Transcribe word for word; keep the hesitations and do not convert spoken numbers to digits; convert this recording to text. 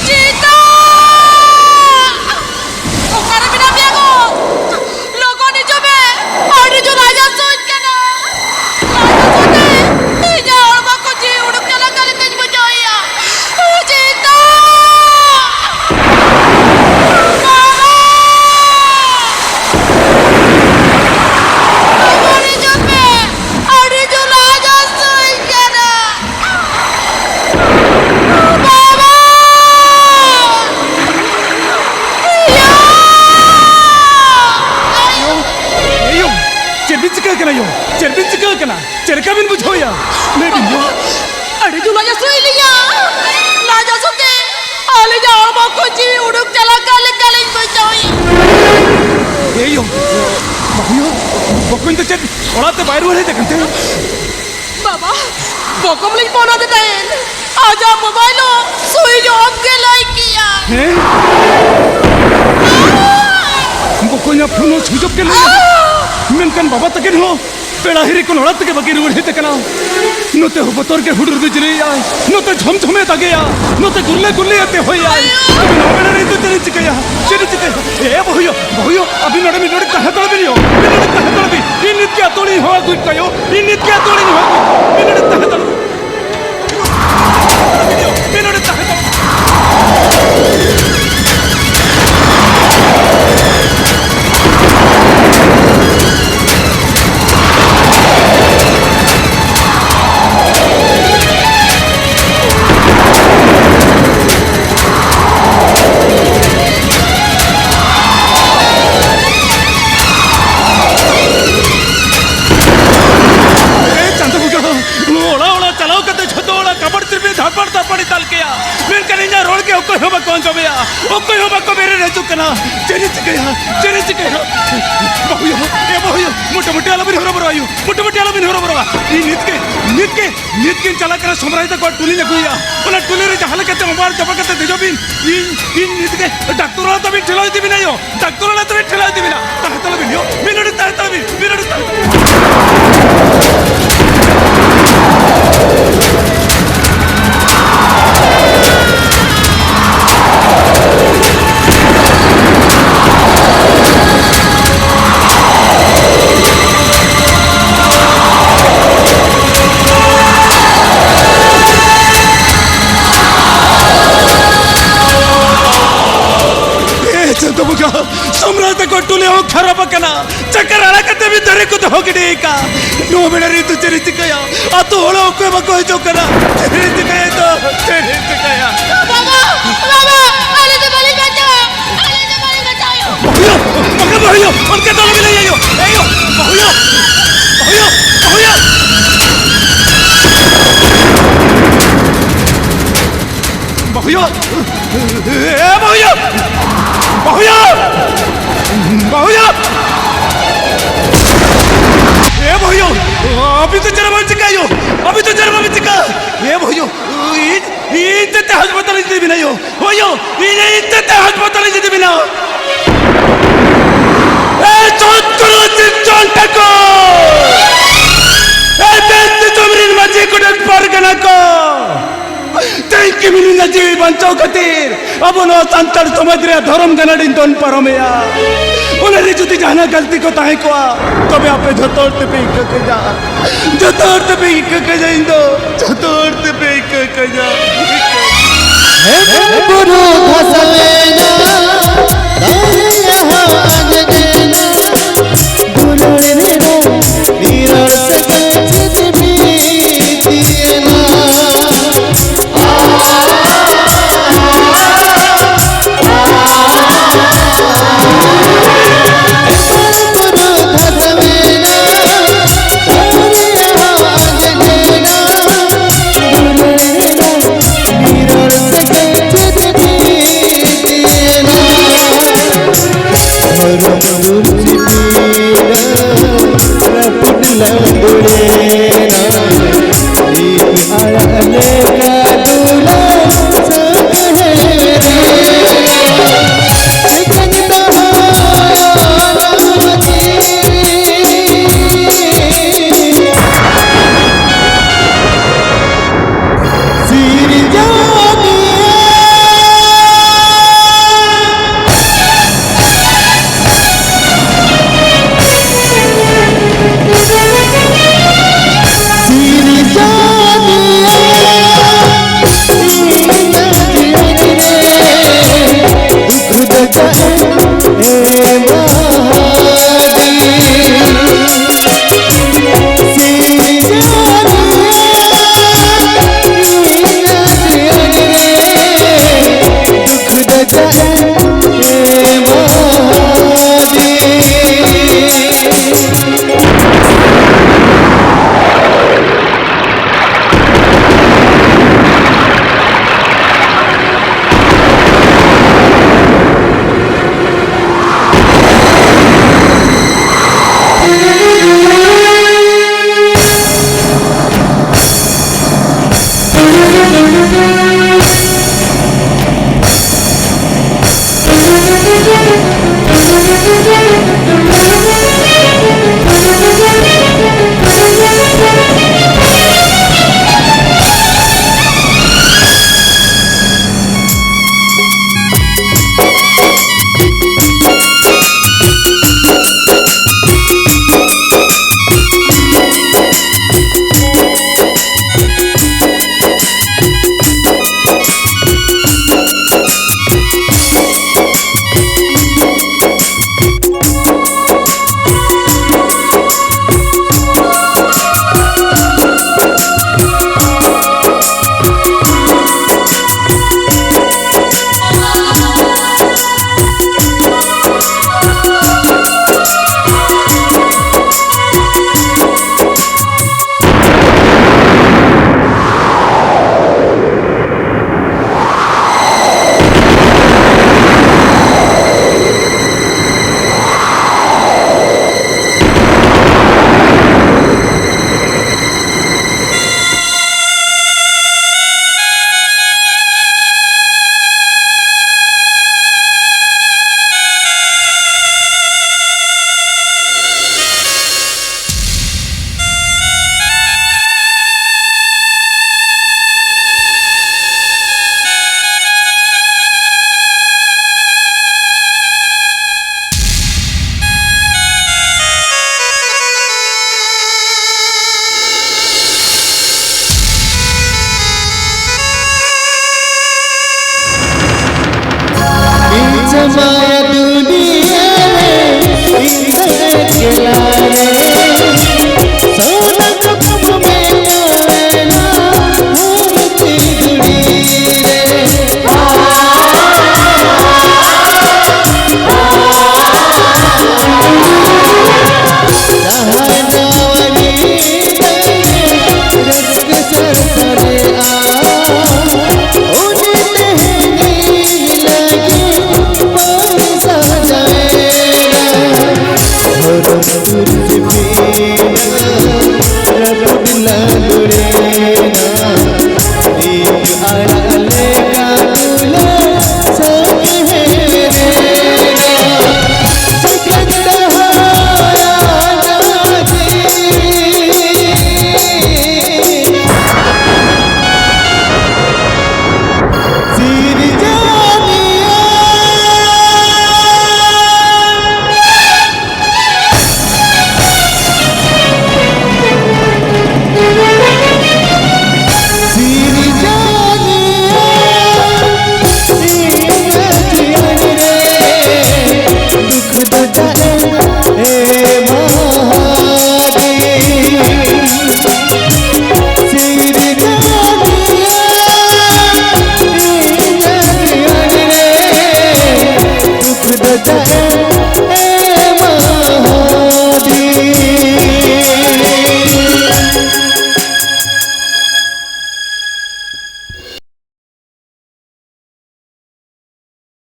ᱪᱮᱛᱟ! ᱚᱠᱟᱨᱮ ᱢᱮᱱᱟᱜ ᱢᱮᱭᱟ ᱜᱚ? ᱞᱚᱜᱚᱱ ᱦᱤᱡᱩᱜ ᱢᱮ, ᱟᱹᱰᱤ ᱡᱳᱨ ᱞᱟᱡ ᱦᱟᱹᱥᱩᱧ ᱠᱟᱱᱟ᱾ ᱞᱟᱡ ᱦᱟᱹᱥᱩ ᱛᱮ ᱤᱧᱟᱹᱜ ᱦᱚᱲᱢᱚ ᱠᱚ ᱡᱤᱣᱤ ᱩᱰᱩᱠ ᱪᱟᱞᱟᱜ ᱠᱟᱱ ᱞᱮᱠᱟᱧ ᱵᱩᱡᱷᱟᱹᱣᱮᱫᱼᱟ᱾ ᱪᱮᱛᱟ! ᱵᱟᱵᱟ! ᱞᱚᱜᱚᱱ ᱦᱤᱡᱩᱜ ᱢᱮ, ᱟᱹᱰᱤ ᱡᱳᱨ ᱞᱟᱡ ᱦᱟᱹᱥᱩᱧ ᱠᱟᱱᱟ᱾ ᱵᱟᱵᱟ! ᱭᱟ! ᱮᱭᱳ, ᱪᱮᱫ ᱵᱤᱱ ᱪᱤᱠᱟᱹ ᱠᱟᱱᱟ ᱭᱳ? ᱪᱮᱫ ᱵᱤᱱ ᱪᱤᱠᱟᱹ ᱠᱟᱱᱟ? ᱪᱮᱫ ᱞᱮᱠᱟ ᱵᱤᱱ ᱵᱩᱡᱷᱟᱹᱣᱮᱫᱼᱟ? ᱞᱟᱹᱭ ᱵᱤᱱ ᱭᱳ᱾ ᱟᱹᱰᱤ ᱡᱳᱨ ᱞᱟᱡ ᱦᱟᱹᱥᱩᱭᱮᱫ ᱞᱤᱧᱟ᱾ ᱞᱟᱡ ᱦᱟᱹᱥᱩ ᱛᱮ ᱟᱹᱞᱤᱧᱟᱜ ᱦᱚᱲᱢᱚ ᱠᱚ ᱡᱤᱣᱤ ᱩᱰᱩᱠ ᱪᱟᱞᱟᱜ ᱠᱟᱱ ᱞᱮᱠᱟᱞᱤᱧ ᱵᱩᱡᱷᱟᱹᱣᱮᱫᱼᱟ᱾ ᱮᱭᱳ, ᱵᱟᱹᱦᱩ ᱭᱳ, ᱵᱚᱠᱚᱧ ᱫᱚ ᱪᱮᱫ ᱚᱲᱟᱜ ᱛᱮ ᱵᱟᱭ ᱨᱩᱣᱟᱹᱲ ᱦᱮᱡ ᱟᱠᱟᱱ ᱛᱮ? ᱵᱟᱵᱟ, ᱵᱚᱠᱚᱢ ᱞᱤᱧ ᱯᱷᱳᱱ ᱟᱫᱮ ᱛᱟᱦᱮᱸᱱ᱾ ᱟᱡᱟᱜ ᱢᱳᱵᱟᱭᱤᱞ ᱦᱚᱸ ᱥᱩᱭᱤᱪ ᱚᱯᱷ ᱜᱮ ᱞᱟᱹᱭ ᱠᱮᱜᱼᱟ᱾ ᱦᱮᱸ? ᱵᱚᱠᱚᱧᱟᱜ ᱯᱷᱳᱱ ᱦᱚᱸ ᱥᱩᱭᱤᱪ ᱚᱯᱷ ᱜᱮ ᱞᱟᱹᱭ ᱠᱮᱜᱼᱟ᱾ ᱢᱮᱱᱠᱷᱟᱱ ᱵᱟᱵᱟ ᱛᱟᱹᱠᱤᱱ ᱦᱚᱸ ᱯᱮᱲᱟ ᱦᱤᱨᱤ ᱠᱷᱚᱱ ᱚᱲᱟᱜ ᱛᱮᱜᱮ ᱵᱟᱹᱠᱤᱱ ᱨᱩᱣᱟᱹᱲ ᱦᱮᱡ ᱟᱠᱟᱱᱟ᱾ ᱱᱚᱛᱮ ᱦᱚᱸ ᱵᱚᱛᱚᱨ ᱜᱮ ᱦᱩᱰᱩᱨ ᱵᱤᱡᱽᱞᱤᱭᱮᱜᱼᱟᱭ, ᱱᱚᱛᱮ ᱡᱷᱚᱢ ᱡᱷᱚᱢᱮ ᱫᱟᱜᱮᱜᱼᱟ, ᱱᱚᱛᱮ ᱜᱩᱨᱞᱟᱹ ᱜᱩᱨᱞᱤ ᱟᱛᱮ ᱦᱚᱭᱮᱜᱼᱟᱭ᱾ ᱛᱚᱵᱮ ᱱᱚᱣᱟ ᱵᱮᱲᱟ ᱨᱮ ᱤᱧ ᱫᱚ ᱪᱮᱫ ᱤᱧ ᱪᱤᱠᱟᱹᱭᱟ? ᱪᱮᱫ ᱤᱧ ᱪᱤᱠᱟᱹᱭᱟ? ᱮ ᱵᱟᱹᱦᱩᱭᱳ, ᱵᱟᱹᱦᱩᱭᱳ, ᱟᱹᱵᱤᱱ ᱱᱚᱰᱮ ᱢᱤᱫ ᱰᱚᱸᱰᱮᱠ ᱛᱟᱦᱮᱸ ᱦᱟᱛᱟᱲ ᱵᱤᱱ ᱭᱳ, ᱢᱤᱫ ᱰᱚᱸᱰᱮᱠ ᱛᱟᱦᱮᱸ ᱦᱟᱛᱟᱲ ᱵᱤᱱ᱾ ᱤᱧ ᱱᱤᱛ ᱜᱮ ᱟᱛᱳ ᱚᱲᱟᱜ ᱤᱧ ᱦᱚᱦᱚ ᱟᱹᱜᱩᱭᱮᱫ ᱠᱚᱣᱟ ᱭᱳ, ᱤᱧ ᱱᱤᱛ ᱜᱮ ᱟᱛᱳ ᱚᱲᱟᱜ ᱤᱧ ᱦᱚᱦᱚ ᱟᱹᱜᱩᱭᱮᱫ ᱠᱚᱣᱟ᱾ ᱢᱤᱫ ᱰᱚᱸᱰᱮᱠ ᱛᱟᱦᱮᱸ ᱦᱟᱛᱟᱲ ᱵᱤᱱ, ᱢᱤᱫ ᱰᱚᱸᱰᱮᱠ ᱛᱟᱦᱮᱸ ᱦᱟᱛᱟᱲ ᱵᱤᱱ᱾ ᱱᱤᱛ ᱜᱮ, ᱱᱤᱛ ᱜᱤᱧ ᱪᱟᱞᱟᱜ ᱠᱟᱱᱟ ᱥᱚᱢᱨᱟᱭ ᱛᱟᱠᱚᱣᱟᱜ ᱴᱩᱞᱤᱧ ᱟᱹᱜᱩᱭᱟ᱾ ᱚᱱᱟ ᱴᱩᱞᱤ ᱨᱮ ᱡᱟᱦᱟᱸ ᱞᱮᱠᱟᱛᱮ ᱚᱵᱟᱨ ᱪᱟᱵᱟ ᱠᱟᱛᱮ ᱫᱮᱡᱚᱜ ᱵᱤᱱ᱾ ᱤᱧ, ᱤᱧ ᱱᱤᱛ ᱜᱮ ᱰᱟᱠᱛᱚᱨ ᱚᱲᱟᱜ ᱛᱟᱹᱵᱤᱱ ᱴᱷᱮᱞᱟᱣ ᱤᱫᱤ ᱵᱤᱱᱟᱭᱳ᱾ ᱰᱟᱠᱛᱚᱨ ᱚᱲᱟᱜ ᱛᱟᱹᱵᱤᱱ ᱴᱷᱮᱞᱟᱣ ᱤᱫᱤ ᱵᱤᱱᱟ᱾ ᱛᱟᱦᱮᱸ ᱛᱟᱞᱟ ᱵᱤᱱ ᱭᱳ᱾ ᱢᱤᱱᱤᱴ ᱛᱟᱦᱮᱸ ᱛᱟᱞᱟ ᱵᱤᱱ᱾ ᱢᱤᱱᱤᱴ ᱛᱟᱦᱮᱸ ᱛᱟᱞᱟ ᱵᱤᱱ᱾ ᱮ ᱪᱟᱸᱫᱳ ᱵᱚᱸᱜᱟ, ᱥᱚᱢᱨᱟᱭ ᱛᱟᱠᱚ ᱴᱩᱞᱤ ᱦᱚᱸ ᱠᱷᱟᱨᱟᱯ ᱟᱠᱟᱱᱟ᱾ ᱪᱟᱠᱟᱨ ᱟᱲᱟᱜ ᱠᱟᱛᱮ ᱢᱤᱫ ᱫᱟᱨᱮ ᱠᱚ ᱫᱚᱦᱚ ᱜᱤᱰᱤ ᱟᱠᱟᱫ᱾ ᱱᱚᱣᱟ ᱵᱮᱲᱟ ᱨᱮ ᱤᱧ ᱫᱚ ᱪᱮᱫ ᱤᱧ ᱪᱤᱠᱟᱹᱭᱟ? ᱟᱛᱳ ᱦᱚᱲ ᱦᱚᱸ ᱚᱠᱚᱭ ᱵᱟᱠᱚ ᱦᱤᱡᱩᱜ ᱠᱟᱱᱟ᱾ ᱪᱮᱫ ᱤᱧ ᱪᱤᱠᱟᱹᱭᱟ ᱤᱧ ᱫᱚ? ᱪᱮᱫ ᱤᱧ ᱪᱤᱠᱟᱹᱭᱟ? ᱵᱟᱵᱟ! ᱵᱟᱵᱟ! ᱟᱞᱮ ᱫᱚ ᱵᱟᱞᱮ ᱵᱟᱧᱪᱟᱣᱟ! ᱟᱞᱮ ᱫᱚ ᱵᱟᱞᱮ ᱵᱟᱧᱪᱟᱣᱟ! ᱵᱟᱹᱦᱩᱭᱳ! ᱵᱟᱝᱟ ᱵᱟᱹᱦᱩᱭᱳ! ᱚᱱᱠᱟ ᱫᱚ ᱟᱞᱚᱵᱤᱱ ᱞᱟᱹᱭᱟ ᱭᱳ! ᱮ ᱭᱳ! ᱵᱟᱹᱦᱩᱭᱳ! ᱵᱟᱹᱦᱩᱭᱳ! ᱵᱟᱹᱦᱩᱭᱳ! ᱵᱟᱹᱦᱩᱭᱳ! ᱮ ᱵᱟᱹᱦᱩᱭᱳ! ᱵᱟᱹᱦᱩᱭᱳ! ᱵᱟᱹᱦᱩᱭᱳ! ᱮ ᱵᱟᱹᱦᱩᱭᱳ! ᱟᱹᱵᱤᱱ ᱫᱚ ᱪᱮᱫ ᱦᱚᱸ ᱵᱟᱵᱤᱱ ᱪᱤᱠᱟᱹᱭᱟ ᱭᱳ! ᱟᱹᱵᱤᱱ ᱫᱚ ᱪᱮᱫ ᱦᱚᱸ ᱵᱟᱵᱤᱱ ᱪᱤᱠᱟᱹᱭᱟ! ᱮ ᱵᱟᱹᱦᱩᱭᱳ! ᱤᱧ, ᱤᱧ ᱛᱮ ᱦᱟᱥᱯᱟᱛᱟᱞ ᱤᱧ ᱤᱫᱤ ᱵᱤᱱᱟ ᱭᱳ! ᱦᱳᱭ ᱭᱳ! ᱤᱧ, ᱤᱧ ᱛᱮ ᱦᱟᱥᱯᱟᱛᱟᱞ ᱤᱧ ᱤᱫᱤ ᱵᱤᱱᱟ! ᱮ ᱪᱳᱫ ᱠᱚᱨᱳᱲ ᱥᱤᱨᱡᱚᱱ ᱴᱷᱟᱹᱠᱩᱨ! ᱮ ᱵᱮᱥ ᱫᱤᱥᱚᱢ ᱨᱤᱱ ᱢᱟᱹᱡᱷᱤ ᱜᱚᱰᱮᱛ ᱯᱟᱨᱜᱟᱱᱟ ᱠᱚ! ᱛᱮᱦᱮᱧ ᱠᱤᱢᱤᱱ ᱨᱮᱱᱟᱜ ᱡᱤᱣᱤ ᱵᱟᱧᱪᱟᱣ ᱠᱷᱟᱹᱛᱤᱨ ᱟᱵᱚ ᱱᱚᱣᱟ ᱥᱟᱱᱛᱟᱲ ᱥᱚᱢᱟᱡᱽ ᱨᱮᱭᱟᱜ ᱫᱷᱚᱨᱚᱢ ᱜᱟᱱᱟᱰᱤᱧ ᱫᱚᱱ ᱯᱟᱨᱚᱢᱮᱭᱟ᱾ ᱚᱱᱟ ᱨᱮ ᱡᱩᱫᱤ ᱡᱟᱦᱟᱱᱟᱜ ᱜᱟᱹᱞᱛᱤ ᱠᱚ ᱛᱟᱦᱮᱸ ᱠᱚᱜᱼᱟ, ᱛᱚᱵᱮ ᱟᱯᱮ ᱡᱷᱚᱛᱚ ᱦᱚᱲ ᱛᱮᱯᱮ ᱤᱠᱟᱹ ᱠᱮᱫᱟ, ᱡᱷᱚᱛᱚ ᱦᱚᱲ ᱛᱮᱯᱮ ᱤᱠᱟᱹ ᱠᱮᱫᱟ, ᱤᱧ ᱫᱚ ᱡᱷᱚᱛᱚ ᱦᱚᱲ ᱛᱮᱯᱮ ᱤᱠᱟᱹ ᱠᱮᱫᱟ᱾ ᱵᱩᱨᱩ ᱫᱷᱟᱥᱟᱣᱮᱱᱟ, ᱫᱟᱨᱮ ᱦᱚᱸ ᱟᱸᱡᱮᱫᱮᱱᱟ, ᱵᱩᱨᱩ ᱨᱮ ᱱᱤᱨᱚᱲ ᱥᱟᱠᱟᱢ ᱪᱮᱫ ᱵᱤᱫᱤᱭᱮᱱᱟ᱾